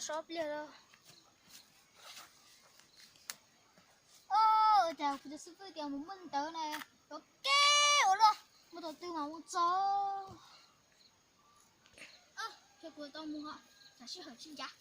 Tsob pliag lawm. Ua cas kuv tus xib fwb tias mus muab ntawv na, rov qab ua luaj, muaj thaum twg mas mus txog. Ces kuv tau mus, tsam sij hawm tsis ncav.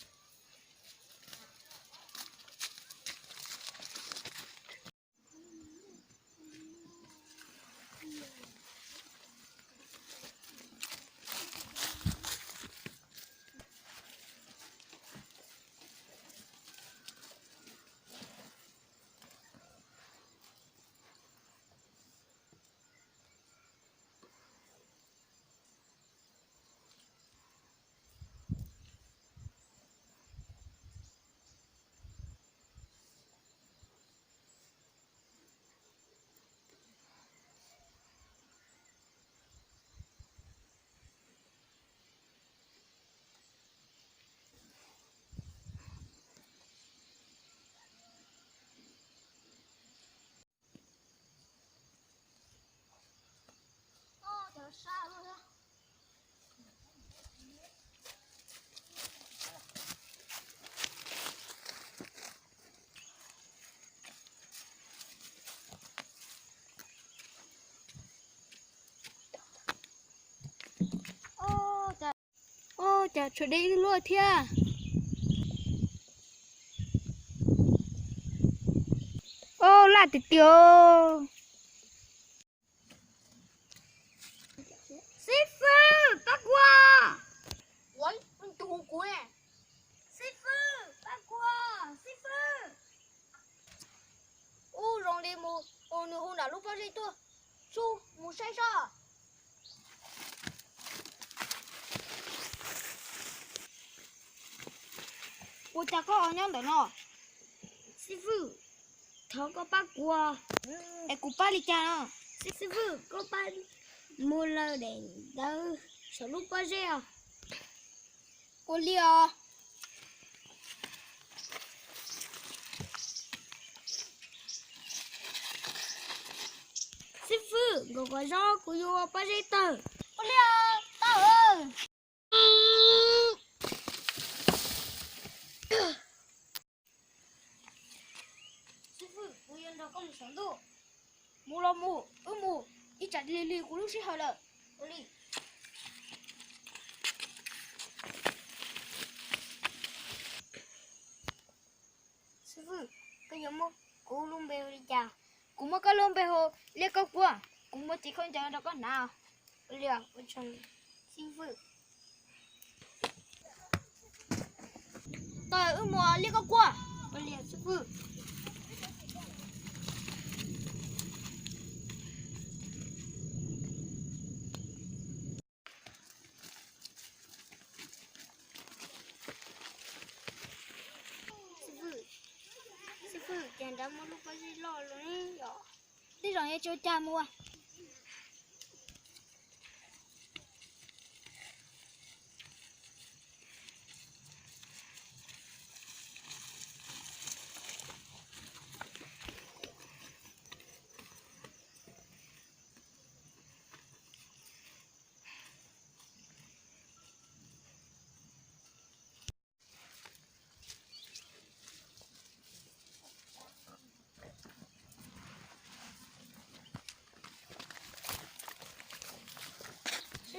Ua cas tshuav dej ib luaj thiab. Ua laj tiag tiag. Xib fwb, pab kuv. Ua, tus hu kuv ne. Xib fwb, pab kuv, xib fwb. Ub, zoo li mus, nws hu nram lub pob zeb tuaj. Su, mus saib seb. Ua cas koj ho nyob ntawm no? Xib fwb, thov koj pab kuv. Es kuv pab li cas no? Xib fwb, koj pab mus laws daim ntawv saum lub pob zeb os. Ua li os. Xib fwb, nkaum kom zoo kuv yuav ua pob zeb tawg. Ua li os, tau. Xib fwb, kuv yuav nrog koj mus saum ntuj. Mus los mus, wb mus, ib tsam lig lig kuv lub sij hawm lawm. Ua li. Xib fwb, koj yuav muab kuv lub npe hu li cas? Kuv muab koj lub npe hu Liab Kauj Kuab, kuv muab txiv khaub ncaws rau koj hnav. Ua li os, ua tsaug xib fwb. Tau, wb mus Liab Kauj Kuab. Ua li os xib fwb. Xib fwb, xib fwb, cas nrad muaj lub pob zeb loj loj ne yom? Tej zaum yuav tsis ua cas, mus.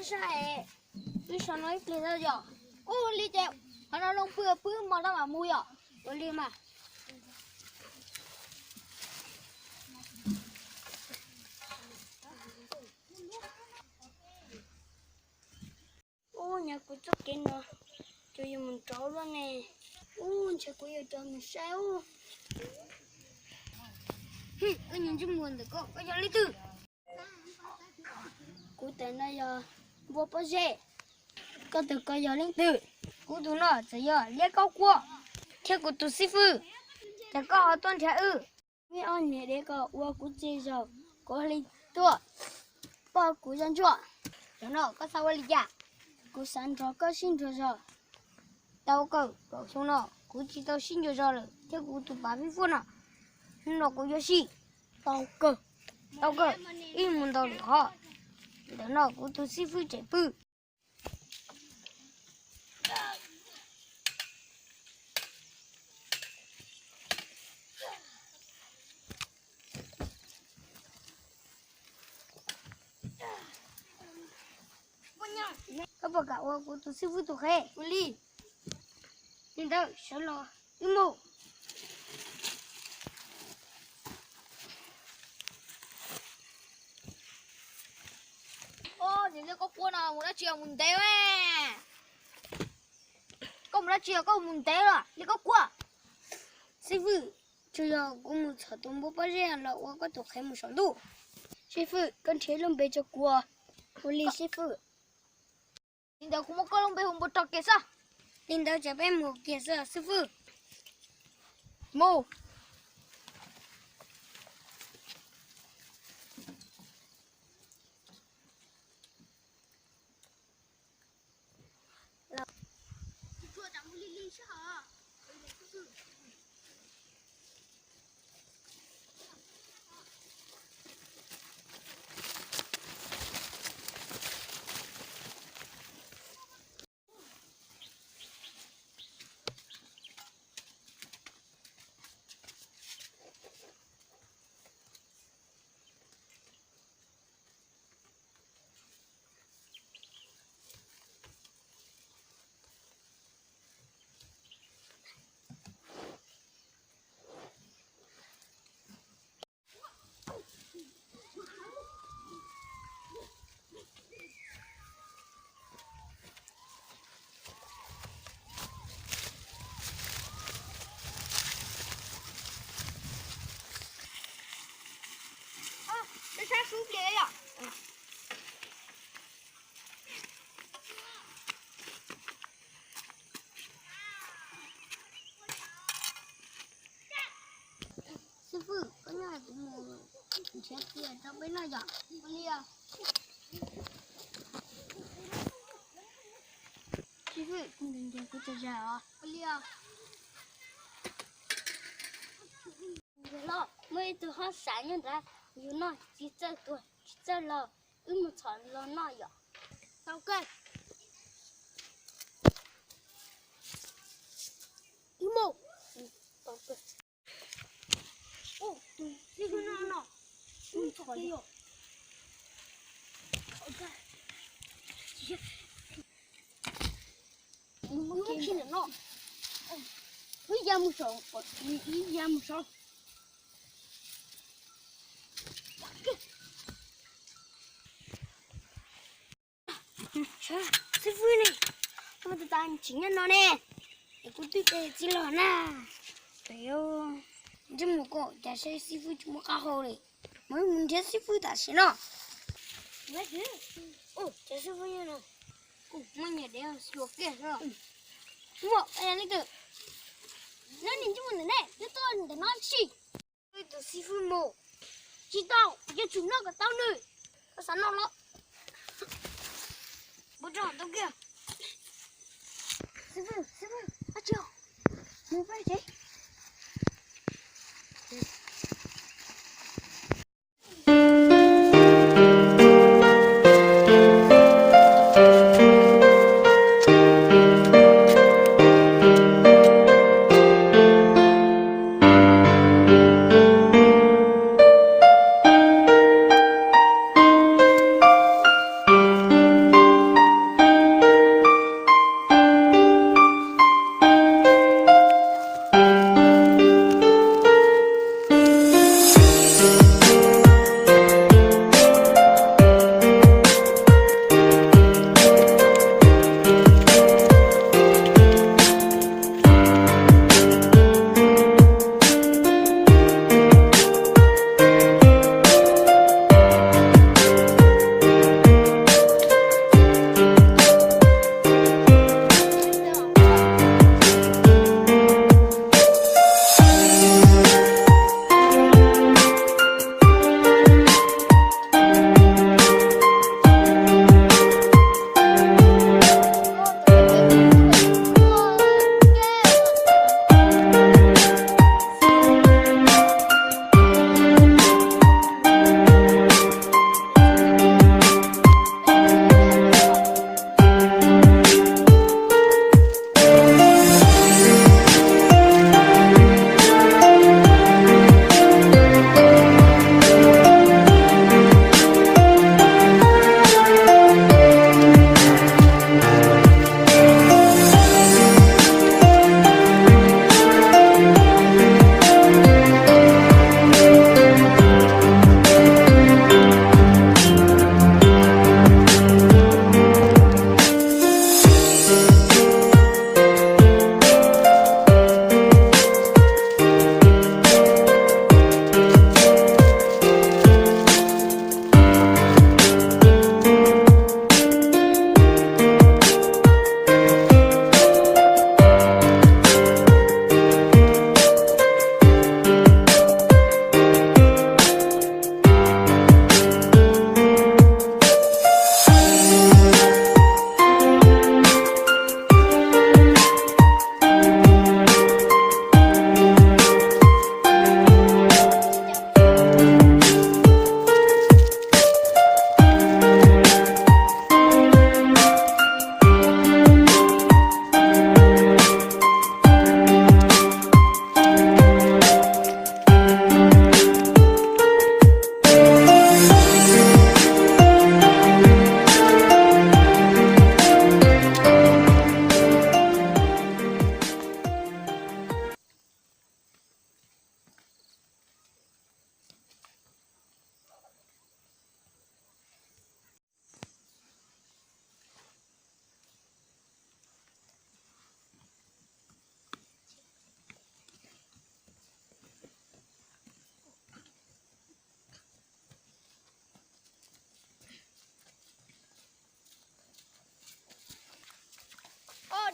Saib saib, wb so no ib pliag tau yom? Ua li ces qhov no loo pw pw mos rau mam mus yom? Ua li mas. Ub, nyob kuv txoj kev no, ces yuav mus nrov luaj ne. Ub, ntshe kuv yuav tau mus saib ub. Wb nyob ntsej muag ntawm koj, koj yog leej twg? Kuv tus no yog npua pob zeb. Koj tus ko yog leej twg? Kuv tus no txawm yog Liab Kauj Kuab thiab kuv tus xib fwb. Ces koj ho tuaj nrhiav wb. Muaj ob niam dev ko ua kuv tsaug zog, kuv li tuaj poj kuv zaj ntsuag. Cov no koj xav ua li cas? Kuv xav nrog koj sib nrog zog. Tau kawg, xyoo no kuv tsis tau sib nrog zog lawm thiab kuv tus pas fib fuab no. Hnub no kuv yuav sib. Tau kawg, tau kawg, wb mus ntaus lwm qhov. Ntawm no kuv tus xib fwb tseem pw. Puas kam ua kuv tus xib fwb tus qhev? Ua li. Li ntawd sawv los wb mus. Os, niam Liaj Koj Kuab no mus dab tsi mus ntev? Koj mus dab tsi koj mus ntev los Liaj Koj Kuab? Xib fwb, tsuas yog kuv mus txhom tus npua pob zeb los ua koj tus qhev mus saum ntuj. Xib fwb, koj nrhiav lub npe rau kuv. Ua li xib fwb. Li ntawd kuv muab koj lub npe hu npua rog kiag xwb. Li ntawd ces peb mus kiag xwb xib fwb. Mus. Xib fwb, koj nyob kuv mus nrhiav kiag rau peb noj yom. Ua li os. Xib fwb, kuv nrhiav kuv tsaug zog os. Ua li os. Yawg loj, muaj ib tug hob sav nyob nrad, yus noj tsis txawj tuag tsis txawj laug, wb mus txhom los noj yom. Tau kawg. Wb mus. Tau kawg. Tus xib fwb no no, wb mus txhom li yom. Wb ya mus saud, wb ya mus saud. Xib fwb ne, koj mus tas tsis nyob no ne, es kuv twb tsis los na. Ntsej muag koj cas saib xib fwb tsis muaj qab hau li, mus mus nrhiav xib fwb tam sim no. Cas xib fwb nyob no, muaj nyias dev xyuas kiag xwb. Muaj li twg? Neb niag ntsej muag ntawm ne, neb tuaj ntawm no tsi? Tus xib fwb mus tsis tau, yuav tsum noj kom tau nws. Koj xav noj los? Npua rog tau kiag. Xib fwb, xib fwb, ab tsi, mus peb tsev.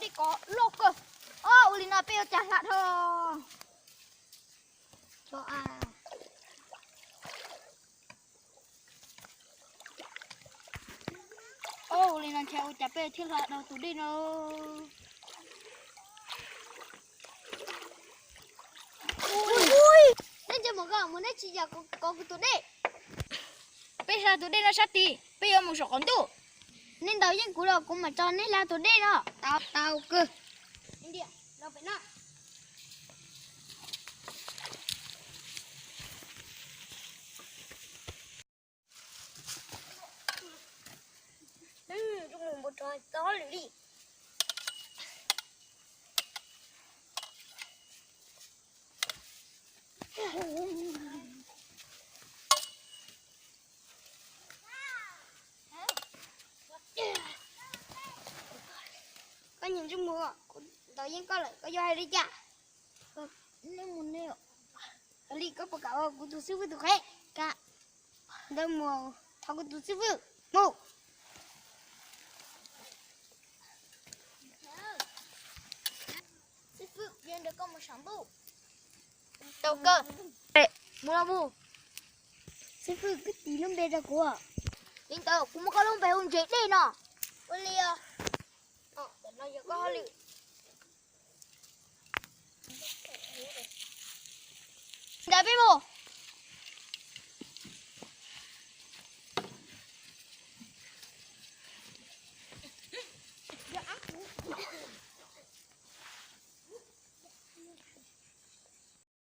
Tej kov loj kawg. Ob, ua li no peb yuav cas hla dhau. Ob, ua li no ntshe ua cas peb thiaj hla dhau tus dej no. Neb nce mus koj mus, neb tsis yam kov kuv tus dej. Peb hla tus dej no sab tid, peb yuav mus saum qaum ntuj. Neb ntaus yeej kuv los kuv mam tso neb hla tus dej no. Tau, tau kawg. Koj niag ntsej muag, kuv ntaus yeej koj lawm koj yuav hais li cas? Li koj puas kam ua kuv tus xib fwb tus qhev? Kam. Ntawd mus thov kuv tus xib fwb mus. Xib fwb, yog ntawd koj mus saum ntuj. Tau kawg. Mus los mus. Xib fwb, koj tis lub npe rau kuv. Li ntawd kuv muab koj lub npe hu ntses dej no. Ua li os. Ntawm no yog koj hauj lwm. Ntawd peb mus.